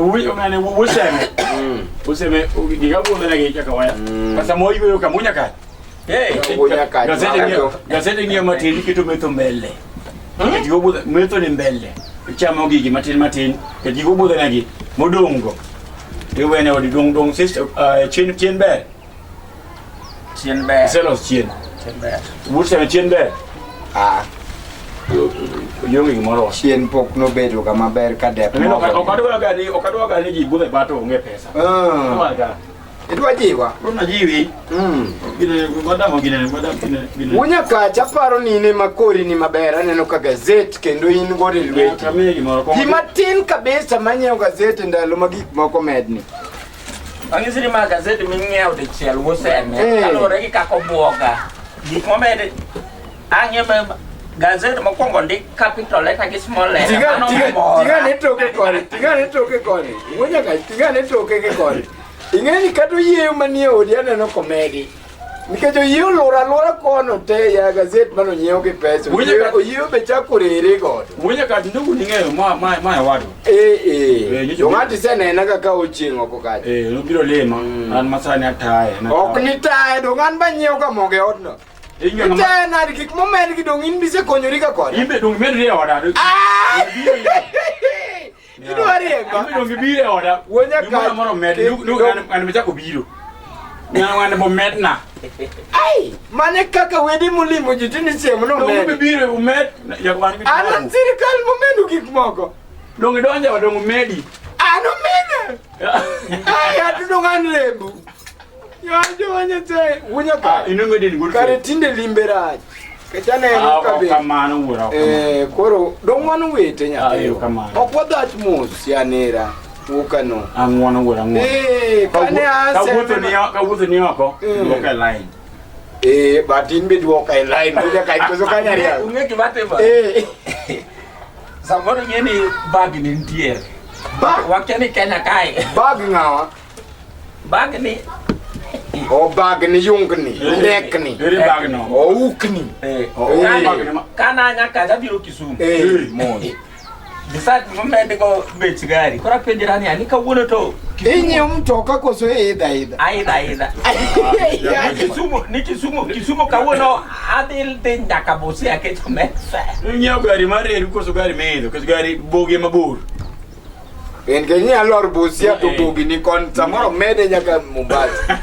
Wuyo ngane wuseme. Wuseme giga budho negi kaka waya. Pasa mo yueyo kamunya ka. Hey, Wunya ka. Gazete ng'iyo, gazete ng'iyo matin iketo metho mbele. Nikech gigo budho metho ni mbele. Ichamo gigi matin matin, nikech gigo budho negi modong' go. Iwene odi dong' dong' sister chien chien ber. Chien ber. Iselos chien. Chien ber. Wuseme chien ber. Ah, Ionge gimoro. chien pok nobedo ga maber ka dep Ng'eno mogo. ok adwa ga ni ok adwa ga ni ji budho e bat onge pesa. Ah, Adwa ga. Idwa jiwa? Rona jiwi. Gine madam gine madam gine gine. Wunya kacha aparo ni in ema kori ni maber aneno ka gazet kendo in godo e lweti. Kamiye gimoro. Ji matin kabisa manyiewo gazet e ndalo ma gik moko medni. Ang'isi ni ma gazeti ming'iewo dichiel wuseme. Eh. Kaluwore gi kaka obuoga. Gik momed ang'e ma gazeti mokwongo ndik capital letter gi small letter. Tiga Mano tiga mora. tiga ne toke koni, tiga ne toke koni. Wunya kacha tiga ne toke gi koni. Ing'e ni kata oyieyo manie odi aneno komedi. Nikech oyieyo lor alora kono te ya gazet mane onyiew gi pesa. Wunya Oyieyo ka- oyieyo be chako rere godo. Wunya ka ndugu ning'eyo ma ma ma e wadwa. Eh Eh, eh. nyocha To ng'ato isenena kaka ochieng' oko kacha. Eh, nobiro lima. An masani ataye. Ok ni taye dong' an banyiewo ga mogo e odno. Ing'eyo ng'ama- Itaye nade gik momed gi dong' in bisekonyori ga kode. In be dong imedri e oda. Ah! Idwa riemba. In be dong ibiro e oda. Wuonya Gimoro ka- amora omed. Ke- Nu dong- an be chako biro. Ng'ano ng'ano bo medna. Ai, mane kaka wede molimo ji tinde chiemo Dong be nomed. biro umed. Jakwan gi. An an sirikal momedo gik moko. Dong idonjo e dong umedi. An omeda. Ai, ato dong an lembu. Ya jowa Nyasaye, wunya ka. Inumedi ni good. Kare tinde limbe rach. Kech aneno ka Ah, be. kamano wuora. ok kamano. Eh, koro dong wan owete Ah, nyathi. erokamano. Ok wadhach mos yanera. Wuokano. Ang'wono wuora ang'wono. Eh, kane Kawuotho ni aseme. kawuotho ni oko. Duoka e line. Eh, but in be duoka e line. Kuja kai koso kanya Ung'e gima timore? Eh. Samoro ing'e ni bag ni nitiere. Bag? Wakia ni Kenya kae. Bag ng'awa? Bag ni O bag ni yungni, ndekni, Ere bag no. oukni. eh, Oh, oh, kana- bag ni ma- kana nyaka abiro Kisumu. Eh, mos. Decide momed go bech gari. Koro apenjora ni ani kawuono to Inyiewo mtoka koso iidha idha? aidha aidha. Ni Kisumu, ni Kisumu, Kisumu kawuono adhi dhi nyaka Busia kech mesa. Ing'iewo gari mar reru koso gari miidho koso gari boge mabor. En ke inyalo lor Busia to Eh. bogi ni kon samoro mede nyaka Mombasa.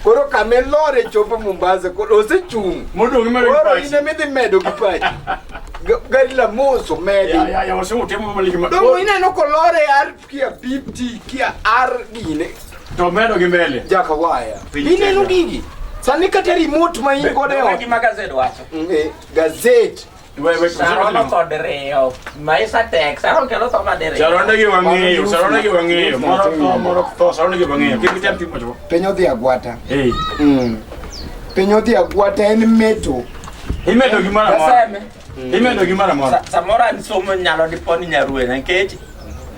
Koro kama ilore chopo Mombasa koro osechung'. Modong' imedo gi Koro pachi. in ema idhi medo gi pachi. Gari la mos omedi. Ya ya ya wasemo temo maliki ma. Dongo ineno kolore R kia 50 kia R gine To medo gi mbele. jaka waya. Piny Ineno teka. gigi. Sani kata remote ma in godo e Donge ot. gima gazet wacho. Gazet. We we Sharon otho diriyo. Maisha tek. Sharon kendo tho madiriyo. Sharon gi wang'eyo, Sharon gi wang'eyo. Moro tho, moro tho, Sharon gi wang'eyo. Kik item timo chwo. Piny odhi agwata. Eh. Piny odhi agwata en meto. Imedo gi mara mora. Aseme. Imedo gi mara mora. Samoro an somo nyalo dipo ni nyaruena nikech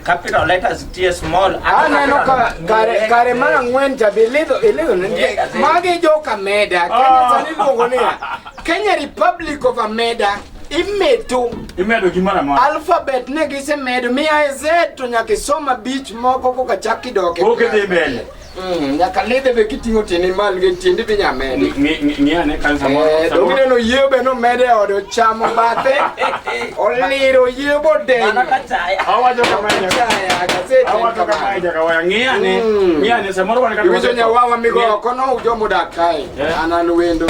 capital letters nitie small. Aneno ka kare kare mar ang'wen cha be ilidho ilidho ne nitie. Magi joka Meda. Kenya sani iluongo niya. Kenya Republic of Ameda imeto Imedo gi mara mora. alphabet ne gisemedo miya e Z to nyaka isom abich moko koka chak idok e Oke dhi mbele. Nyaka lidhe be kiting'o tiendi malo gi tiendi be nyamedi. Ng'i ane kan samoro. Eh, dong ineno yie be nomede e ode ochamo bathe oliro yie bodenyo. Mano kachaya. Awacho kamae nyaka. Chaya, gazet en Awacho kamae kamano. nyaka waya. Ng'i ane. Ng'i ane samoro wan kata. Iwinjo nyawawa migo oko no jomodak kae. Eh. An an wendo.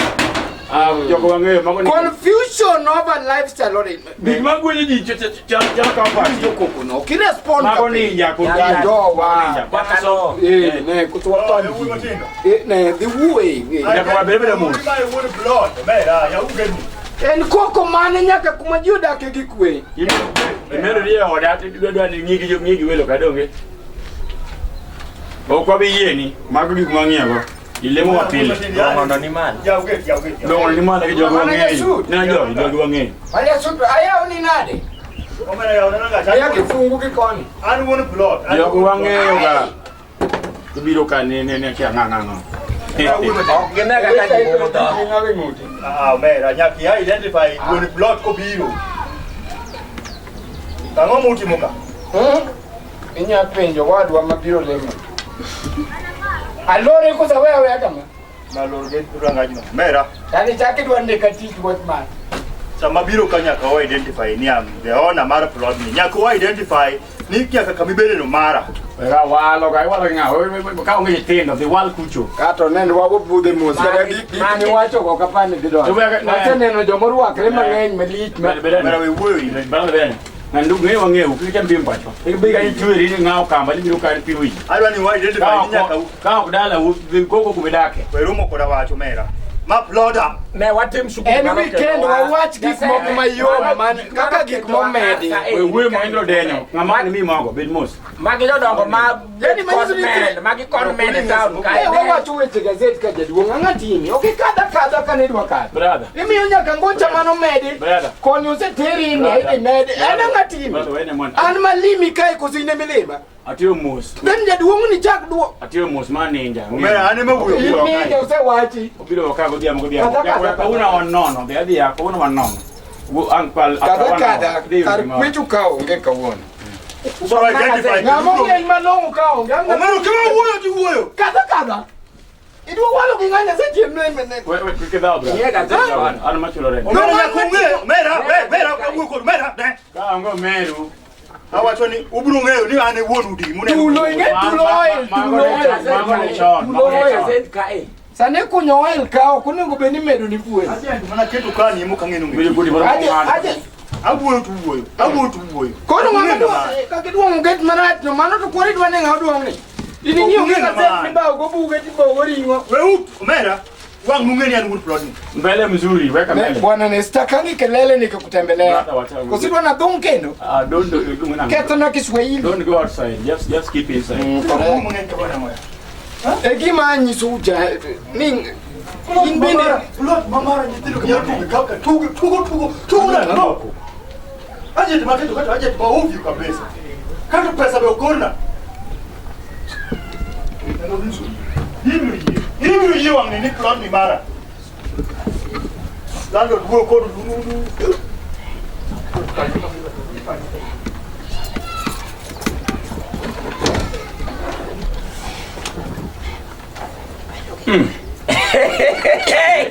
Ah, jogo wang'eyo mago ni. Confusion over lifestyle ore. Gik ma gwenyo ji chal ka pachi. Jokoko no. Kirespond Mago ka piny. ninja kod Ya jowa. Wakano. Eh, ne kutu wapani. Eh, ne dhi wuoye. Eh. Nyaka wabed beda mos. En koko mane nyaka kuma ji odake gi kwe. Imedo ni e oda to idwa dwa ni ng'i gi ng'i gi welo kadonge. Ok wabi yieni, mago gik ma wang'iyogo. Ilemo wa pile. Long'ono ni malo. Dongo ni malo gi jogo Mano wang'eyo. jasut. Ne jogi, jogi wang'eyo. Maya sutu ayaw ni nade? Aya kifungu gi koni. An wuon plot. Jogo wang'eyo ga. Ibiro ka ne ne ne kia ng'a ng'a ng'a. Ok gine kaka ji budho. Ng'awe ng'uti. Ah, omera, nyaka i identify wuon plot kobiro. Ang'o mutimo ka? Hmm? Inya penjo wadwa mabiro lemo. Alore kosa weya weya kama. Nalor gi rangajno. Mera, Yani chak idwa ndika tich watchman. sama biro ka nyaka wa identify ni am the owner mar plot ni. Nyaka wa identify ni nyaka kama ibede no mara. Wega walo ga walo nga we ka onge nyithindo dhi wal kucho. Kato nen wago budhe mos kata Magi- gik gik magi- miwacho go kapani dhi donjo. To wega- Waseneno joma orwakre mang'eny malich ma Mera we wuoyo in. Bana bene. Ngandu ng'e wang'eyo kik item pim pacho. Ibi ka ichweri ni ng'awo kamba ni biro kar pi wich. Adwa ni wa identify Ka ni nyaka ok ka ok dala u dhi koko kuma idake. we romo koda wacho mera. Ma ploda. Ne watim shughuli En mano weekend kendo wa- wawach gik moko mayom man kaka gik momedi. We wuoyo ma indro denyo. Ng'ama ni mi mogo bed mos. Magi jodongo ma Yani manyiso ni con men, magi con men e town kae. Eh, wawacho weche gazet ka jaduong' ang'a timi. Ok ikadha kadha kane idwa kadho. Brother. Imiyo nyaka ngocha manomedi. Brother. Koni oseteri ni Brother. idhi medi. En ang'a timi. Brother wene mon. An malimi kae koso in emilima. Atiyo mos. Then jaduong' ni chak duo. Atiyo mos ma ninja. Mera an ema wuoyo. In ninja osewachi. Obiro ka godhiambo godhiambo. Kadha, kadha, Nyaka kawuono wan nono dhi adhiya kawuono wan nono. Wu- Ang pal Kadha kadha kar kwecho ka onge kawuono. So identify. Ng'ama ong'eny malong'o ka onge. Ang'o- Omero kama wuoyo ti wuoyo. Kadha kadha. Idwa walo gi ng'anya sechiem ne ne. We we kik idhaw bra. Ng'iye gazet chon. An machulo rent. Omera nyaka ung'e. Mera, we mera wuoyo kod mera. Ne. Ka onge omeru. Awacho ni ubiro ng'eyo ni an e wuon udi muneno. Tulo ing'e tulo oil, tulo oil. Mago ne chon. Tulo Mago ne oil. chon. Gazet kae. Sani kunyo oil ka ok onego bed ni imedo ni fuel. Aje mana keto kani emo kang'eno Bedo ng'eyo. kodi moro Aje mong'ado. aje Awuoyo to wuoyo. Awuoyo to wuoyo. Koro ng'ama Ung'eyo dwa mano. kaka iduong'o get marach no mano to koro idwa ni ng'a oduong' ni. In ing'iyo gi Ong'eyo gazet mano. mibawo go buge tibawo go ring'o. Weut, omera. Wang' nung'e ni an wuon plot ni. Mbele mzuri weka Ne, mbele. Bwana ne sitakangi kelele nikikutembelea. Brother, wacha- Kosi idwa nadhung' kendo. Ah, don't do Ketho na Kiswahili. Don't go outside. Just keep inside. Correct. Mung'eny ka bwana moya. E gima anyisou cha ni in bende Plot mamara nyithindo ka nyalo tugo kaka tugo tugo tugo tugo na loko. Agent maketo kata agent ma ovyo kabisa. Kata pesa be ogolna. Ibiro yie. Ibiro yie wang' ni ni plot ni mara. Landlord wuoyo kod du.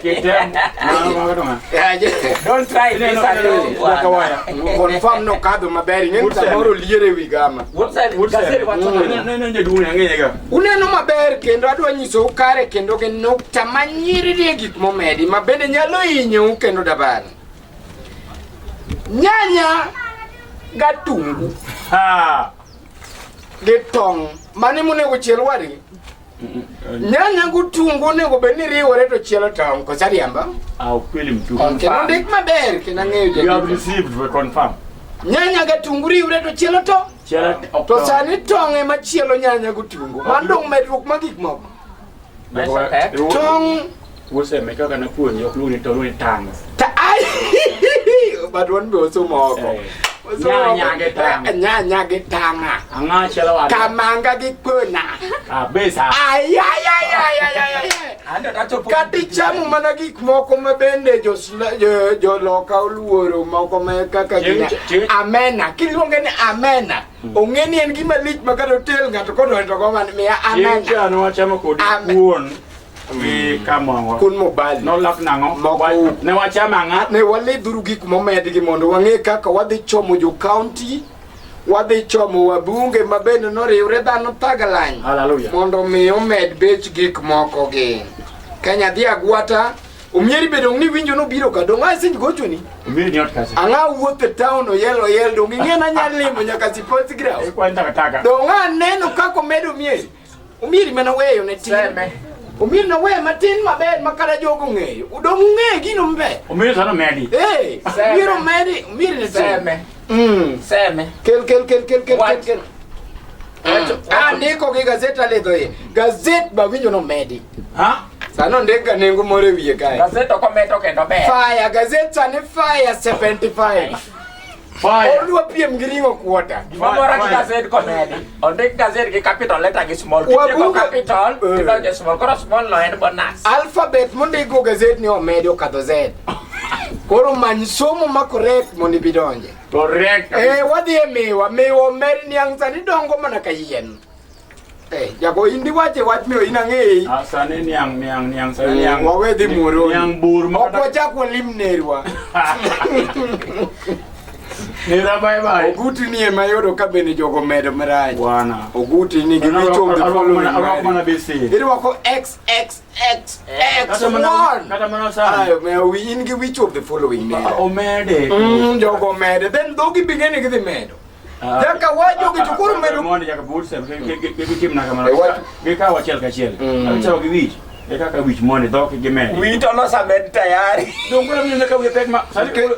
Kitem. Mano mago to ng'a? Don't try this at home. Jaka waya. confirm no kadho maber ing'e ni samoro liere wi gama. Woodside gazet wacho nang'o? Ne ne jaduong' ang'eye ga. Uneno maber kendo adwa nyisou kare kendo gi nukta manyiriri e gik momedi ma bende nyalo hinyou kendo dabaro. Nyanya gatungu Ha. gi tong' mane monego chiel wadgi. Nyanya gotungu onego bed ni riwore to chielo tong' koso ariamba? Ah, ukweli mtupu. Kendo ndik maber kendo ang'eyo You have jandiko. received we confirm. Nyanya gatungu riwre to chielo tong'. Chielo To sani tong' ema chielo nyanya gotungu. Mano dong' medruok mag gik moko. Pesa tek. Tong' Useme kaka napuonji ok luong ni tong' luong ni tang. Ta ai but wan be wasomo oko. Eh. Wasomo oko. Nyanya gi tang'. Nyanya gi tang'a. Ang'a chielo wadu. Kamanga gi kona. Kabisa. Ai ai ai ai ai ai ai. Ando tachopo. Kata ichamo mana gik moko ma bende joloka oluoro moko ma kaka Chieng' gina chieng' amena kiluonge ni amena ong'e ni en gima lich ma kata otel ng'ato kodonjo to go mana miya Chieng' amena cha ne wachamo kodi Amen. kuon gi kamong'o. kun mobali Nolak nang'o? Moko. Ne wachamo ang'a? ne walidhuru gik momedgi mondo wang'e kaka wadhi chomo jo county wadhi chomo wabunge ma bende noriwre dhano thagalany Hallelujah. mondo mi omed bech gik moko gi Kenya dhi agwata omieri be dong' ni winjo nobiro ka dong' asenj gochoni Omiri ni ot kacha. ang'a wuotho e town oyel oyel dong' ing'e nanyalo limo nyaka sports ground Ikwan takataka. dong' aneno kaka omedo omieri omieri mana weyo ne tin Seme. omieri noweyo matin maber ma kata jogo ong'eyo dong' ung'eyo gino maber Omiri sano medi. Hey, Seme. omieri omedi omieri ne tin. Seme. Mm. Seme. Kel kel kel kel kel kel What? kel. Andiko gi gazet alidho iye. Gazet ba winjo nomedi. Ha? Sano ondik ga nengo moro e wiye kae. Gazet ok omedo kendo ber. Fire gazet sani fire 75. Fire. Odwa piem gi ring'o kuota. Gimoro gi gazet komedi. Ondik gazet gi capital letter gi small. Kitieko Wabunge- capital, Eh. tidonjo e small. Koro small no en bonus. Alphabet mondikgo gazet ni omedi okadho Z. Koro many somo ma correct mondo ibi donje. Correct. Eh, wadhi e miwa, miwa omed niang' sani dongo mana ka yien. Eh, jago in diwache wach miwa in ang'eyi. Ah, sani niang' niang' niang' sani niang'. Wawe dhi muoroni. Niang' bur ma Ok wachak walim nerwa. Nera bye bye. Oguti ni ema yudo ka bende jogo medo marach. Bwana. Oguti ni gi which of the Arwako following. mana mari. bese. Irwako X X X X Kata mana one. kata mana sani. Ayo, me wi in gi which of the following nera. Omede. Jogo omede. Then dhogi bing'eni gidhi medo. Jaka wajo gi to koro medo mondo jaka bur sem gitim na kamano. Eh, wach- Gikawo achiel kachiel. Mm. Achiel gi wich. E kaka wich mondo dhok gi mede. Wi to nosamed tayari. Dong koro winjo ka wiye pek ma sani koro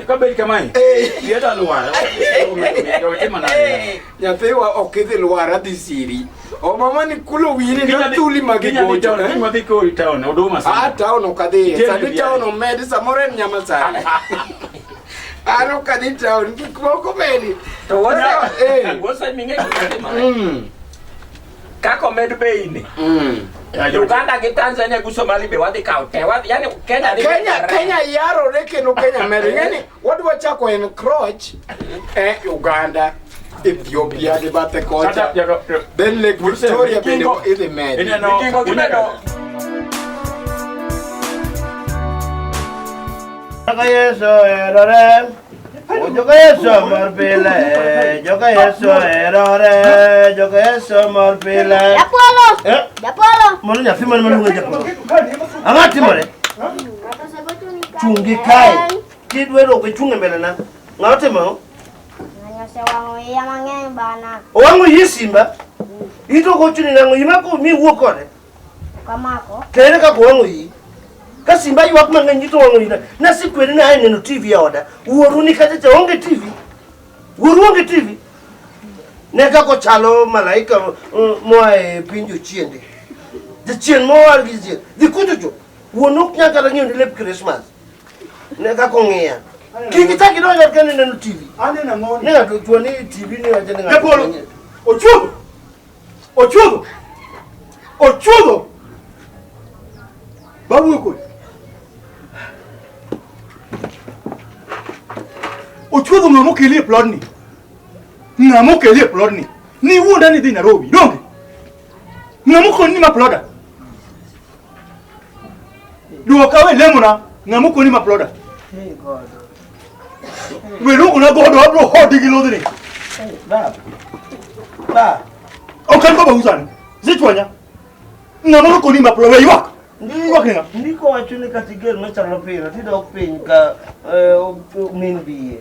ka bed kamae. Eh. Wiye to lwar. Jogo timo nade? Nyathiwa ok idhi lwar adhi siri. O mama ni kulo wini Kinya dhi- notuli ma kinya dhi gigocho. town, eh? kiny wadhi kori town, Huduma Ah, Center. town ok adhiye. Nitie Sani ni town omedi samoro en Nyamasare. An ok adhi town, gik moko bende. To wuosa, Eh. wuosa ming'e gima timore. Kaka omed bei ni. Uganda gi Tanzania gi Somali be wadhi kawo te. Wadhi, yani Kenya dhi Kenya, medore. Kenya yarore kendo Kenya medo. Ing'e ni wadwa chako encroach e Uganda, Ethiopia gi bathe Kata kocha. jaka Then Lake Victoria bende Kingo- idhi medi. Ineno Gigo gimedo. Joka Yesu erore, joka Yesu mor pile, joka Yesu erore, joka Yesu mor pile. Japolo! Eh, Japolo! mano nyathi mane maluongo japolo. Ang'o timore? Ng'ato osegochoni kae. Chungi kae. Kidwaro ok ichung' e mbele na. Ng'awa timo ang'o? Ng'ani osewang'o iya mang'eny bana. Owang'o iyi simba. Ito gochoni nang'o imako mi wuo kode. Ok amako. To ere kaka owang'o iyi? Ka simba ywak mang'eny to owang'o iyi. Nasekweri ni ae neno TV e oda. Wuoru ni kacha cha onge TV. Wuoru onge TV. Ne kaka ochalo malaika moa e piny jochiende. Jachien mowar gi jachien. Dhi kucho cho. Wuon ok nyal kata ng'iewo ni lep Christmas. Ne kaka ong'iya. Kik ichak idonj ot ka nineno TV. Aneno ang'o Ne ng'ato chwo ni TV ni wacho ni ng'ato. Japolo. Ochuodho. Ochuodho. Ochuodho. Babu kodi. Ochuodho ng'ama okeli e plodni. Ng'ama okeli e plodni. Ni wuonda ni dhi Nairobi, donge? Ng'ama okoni ni ma ploda. Duoka we lemona, ng'ama okoni ma ploda. We luongona godo, abiro hodi gi lodhni. Baba. Ba. Ok an baba usani. Isechwanya. Ng'ama okoni ma ploda, we ywak. Ywak ni ng'a? Ndiko wacho ni kata iger machalo pino tidok piny ka min biye.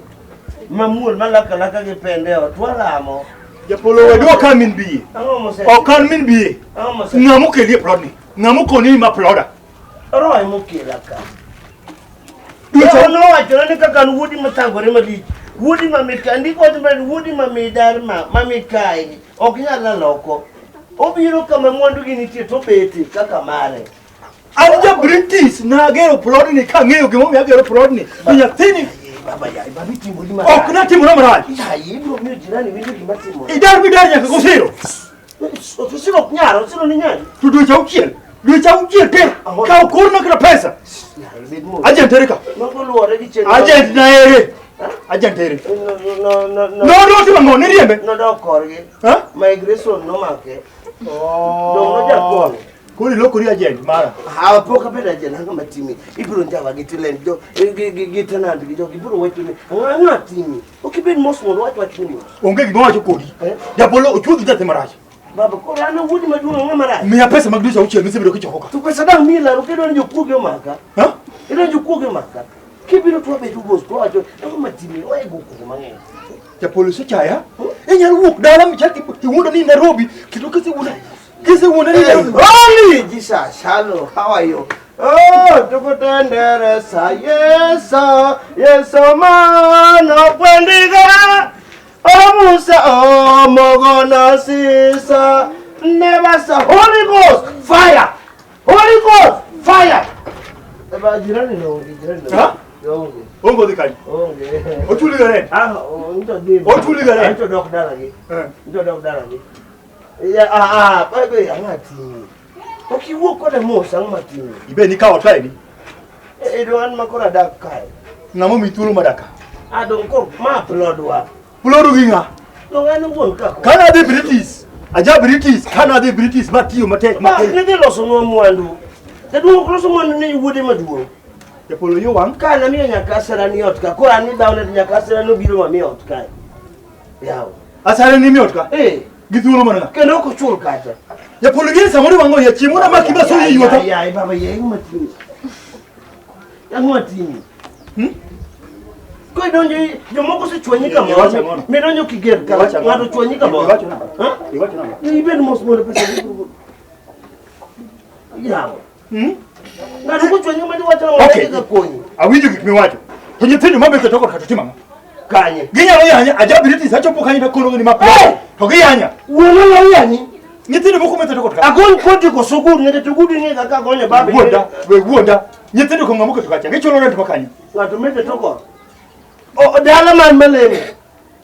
Mamuol malak alaka gi pende e ot walamo. Japolo we duoka min biye. Ang'o mose? Ok an min biye. Ang'o mose? Ng'ama okeli e plodni. Ng'ama okoni ni ma ploda. Roho emokela ka. Duto. Roho nowachona ni kaka an wuodi mathagore malich. Wuodi ma mika ndiko wacho maber wuodi ma midar ma ma mikayi ok nyal lal oko. Obiro kama mwandu gi nitie to obete kaka mare. An ja British nagero plodni kang'eyo gimomiyo agero plodni. To nyathini Baba yayi baba itimori marach. ok natimora marach. Yayi ibiro miyo jirani winjo gima timore. Idar midar nyaka gosiro. Osiro ok nyal, osiro ni nyali. To dweche auchiel. Dweche auchiel te. Ka ok orna kata pesa. Bed mos. Agent ere ka. Mago luwore gi chenro. Agent na ere. Agent ere. No, no, no. No, no, timo ang'o? Niriembe? Nodok korgi. Ha? Migration nomake. Dong nojakon. Koro ilokori agent mara. Hawa pok abedo agent ang'o matimi. Ibiro njawa gi tilen jo gi tenant gi jogi ibiro wacho ni ang'o ang'o atimi. Ok ibed mos mondo wach wach ni mos. Onge gima wacho kodi. Eh? Japolo ochuodhi nyathi marach. Baba koro an wuodi maduong' ang'o marach. Miya pesa mag dweche auchiel misebedo kichoko ka. To pesa dang' miyi laro kidwa ni jokuoge omaka. Ha? Idwa ni jokuoge omaka. Kibiro to wabedo mos to wawacho ang'o matimi waego koko mang'eny. Japolo osechaya. Inyalo wuok dala michak iwuondo ni Nairobi kendo kisewuondo kisewuondo ni Nairobi. Holy Jesus, hello, how are you? Oh, tukutendereza Yesu, Yesu mano kwendiga. Oh Musa, oh mogono sisa, never sa Holy Ghost, fire! Holy Ghost, fire! Eba jirani no, jirani no. Ha? Onge, Onge odhi kanye? onge. Ochuli ga rent. Ah, oh, nito dhi. Ochuli ga rent. Nito dok dalagi. Eh. Nito dok dalagi. Ya, ah, ah, bebe, ang'o atimi? Ok iwuo koda mos, ang'o matimi? Ibe ni kawo kae ni. E, do an ma koro adak kae. Ng'ama omiyi thuolo madaka? Adong koro ma plodwa. Plodu gi ng'a? Dong an wuon ka. Kana adhi British, aja British, kana adhi British matiyo matek Ma matek. nidhi loso nwa mwandu. Jaduong' ok loso mwandu ne wuode maduong'. Japolo yo wang'. Ka namiyo nyaka asera ni ot ka, koro an midhawne to nyaka asera nobiro mamiyo ot kae. Yawa. Asare ni miot ka? Eh, Gi thuolo mana ng'a? kendo ok ochul kata. Japolo gini samoro iwang'o ya chiemo na maki baso yi yuotho. Ya, baba, ya, ang'o matimi? Ang'o matimi? Hmm? Ko idonjo jomoko osechwanyi Iwacho kamoro. ang'ono? Midonjo kiger ka, Iwacho ang'ono? ng'ato chwanyi kamoro. Iwacho nang'o? Ha? Iwacho nang'o? Ibed mos mondo pesa Yawa. Hmm? Ng'ato kochwanyi ma diwacho nang'o Okay. ka konyi. Awinjo gik miwacho. To nyithindo mabet e tokot kata timo ang'o? Kanye. Ginyalo yanya, aja British achopo kanyo takonogi ni ma Hey! To giyanya. Wuon onyalo yanyi. Nyithindo moko metho tokot ka. Agony kodi koso gur ng'ete to gudi ng'e kaka agonyo babe. Wuonda, we wuonda. Nyithindo ko ng'ama oketo kacha. Gichulo rent ma kanyo. Ng'ato mete to kor. O dala man malemo.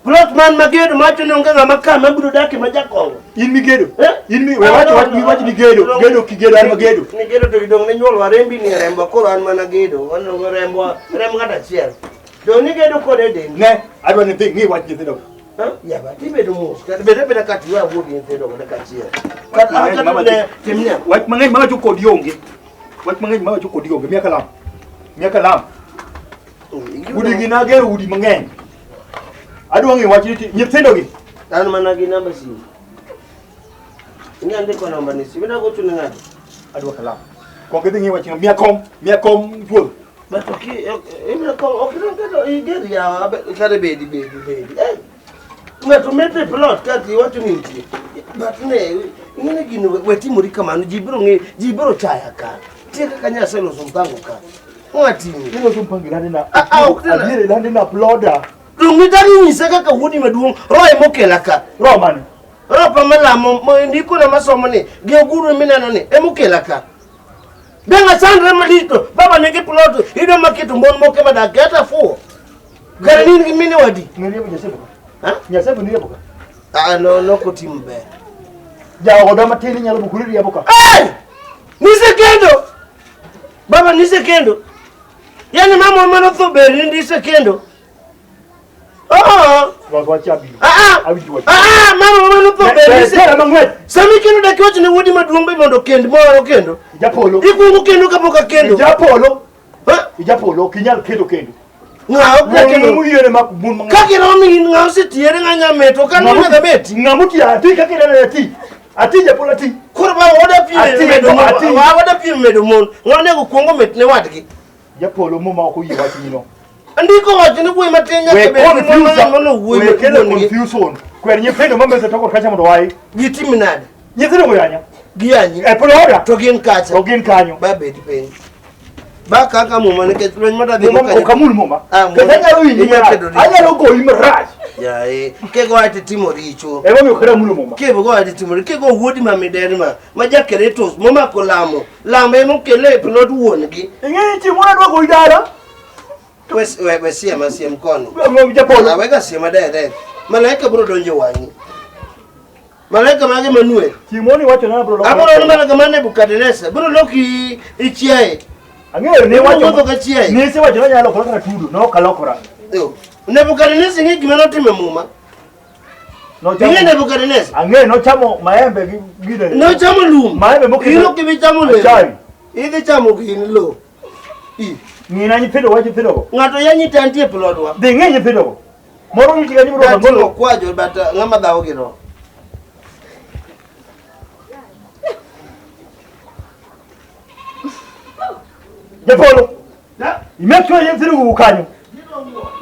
Plot man magedo macho ni onge ng'ama ka mabiro dak ma jakong'o. In migedo. Eh? In mi we wacho wach mi wach ni gedo. Gedo kigedo an magedo. Ni gedo to idong' ne nyuolwa rembi ni rembwa koro an mana gedo. Wan rembwa remb ng'ato achiel. To ni gedo kode dendi. Ne, adwa ni dhi ng'i wach nyithindo. Ha? Yaba, tibedo mos. Kata bed abeda ka tiyo awuo gi nyithindo kata kachiel. Kata Mang'eny kata mama ne timne. Wach mang'eny mawacho kodi onge. Wach mang'eny mawacho kodi onge. Miya kalam. Miya kalam. Udi gi nagero udi mang'eny. Adwa ng'e wach ni nyithindo gi. An mana gi namba simu. Inya ndiko namba ni simu. Ina gocho ne ng'ato. Adwa kalam. Kuong idhi ng'i wach no. Miya kom, miya kom thuol. But ok ibiro ko ok iron iger yawa kare bedi bedi bedi. Eh. Ng'ato mete plot kati iwacho ni nitie. But ne ing'e gini we timori kamano ji biro ng'e ji biro chaya ka. Tie kaka Nyasaye loso mpango ka. Ng'atini. Iloso mpango ilande na. Ah, ah, ok tena. Adier ilande na ploda. Dong nitaki nyisa kaka wuodi maduong' roho emokela ka. Roho mane? Roho pa malamo mo ndiko na masomo ni gi oguru mineno ni emokela ka. Dang' asandre malich to baba nigi plot idwa maketo mon moko ema dak kata fuwo. Kare ni in gi mine wadi. Niriembo Nyasebu ka. Ha? Nyasebu niriembo ka. Ah no no kotim ber. Jaoda matin inyalo bukuri riembo ka. Hey! Nisekendo. Baba nisekendo. Yaani mama mano tho ber ni nisekendo. Oh. Wach wach abiro. Ah ah. Awinjo wach. Ah ah mama mano tho ber ni Tera mang'wech. Sami kendo dak iwacho ne wuodi maduong' be mondo okend moro kendo. Japolo. Ikuongo kendo kapok akendo. Japolo. Ha? Japolo ok inyal kendo kendo. Ng'a ok nyal kendo. Wuon moyiene mak mon mang'eny. Kaka iromo in ng'a osetiere ng'a nyameto ka Ng'ama- nyaka beti. Ng'ama otiyo ati kaka ineno ati. Ati japolo ati. Koro ba wada piem Ati, medo mon. ati. Wa wada piem medo mon. Ng'a onego kuongo met ne wadgi. Japolo muma ok oyie wach nino. Andiko wacho ni wuoyi matin nyaka We bed gi mon confuse. mang'eny molo wuoyi We kelo maduong' gi. confusion. Kwer nyithindo ma mesa toko kacha mondo wai. Gitim nade? Nyithindo go yanya. Giyanyi. E ploda. To gin kacha. To gin kanyo. Ba bed piny. Ba kaka muma nikech lweny madadhi Muma ok amul muma. Ah, muma. Kata anyalo winji Inyalo marach. kedo richo. Anyalo goyi marach. Yaye. Kego ae titimo richo. Emomiyo ok amulo muma. Kego go ae titimo richo. Kego wuodi ma miderma ma jakeretos momako lamo. Lamo emokele e plot wuon gi. Ing'e ni chieng' moro adwa goyi dala. We we siem asiem koni. Japolo. Awega siem adere. Malaika biro donjo e wang'i. Malaika mage manue. Chieng' moro iwacho na abiro loko. Abiro ni malaika mar Nebukadneza. Biro loki ichiaye. Ang'eyo ni iwacho. Wuotho ka chiaye. Ni isewacho ni anyalo lokora kaka tudo. Ne ok alokora. Yo. Nebukadneza ing'e gima notimo e muma. Nochamo- Ing'e Nebukadneza. Ang'eyo nochamo maembe gi gine. Nochamo lum. Maembe moketo. In ok ibi chamo lum. Achai. Idhi chamo gin lo. I. Ng'ina nyithindo wach nyithindo go. Ng'ato yanyi te antie e plodwa. Dhi ng'i nyithindo go. Moro nitie kanyo moro Dating'o angolo. kwajo but ng'ama dhawo gi roho. Japolo. I make sure nyithindo go kanyo.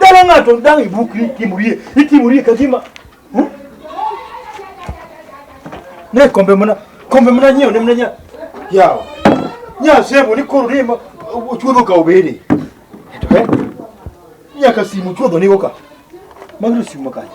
Dala ng'ato dang' ibukri itimorie itimorie ka gima. Huh? Ne kombe mana kombe mana nyiewo ne mana nya. Yawa. Nyasebo ni koro ni ma ochuodho ka obede. To he. Nyaka simu chuodho nigo ka. Magro simu makanye.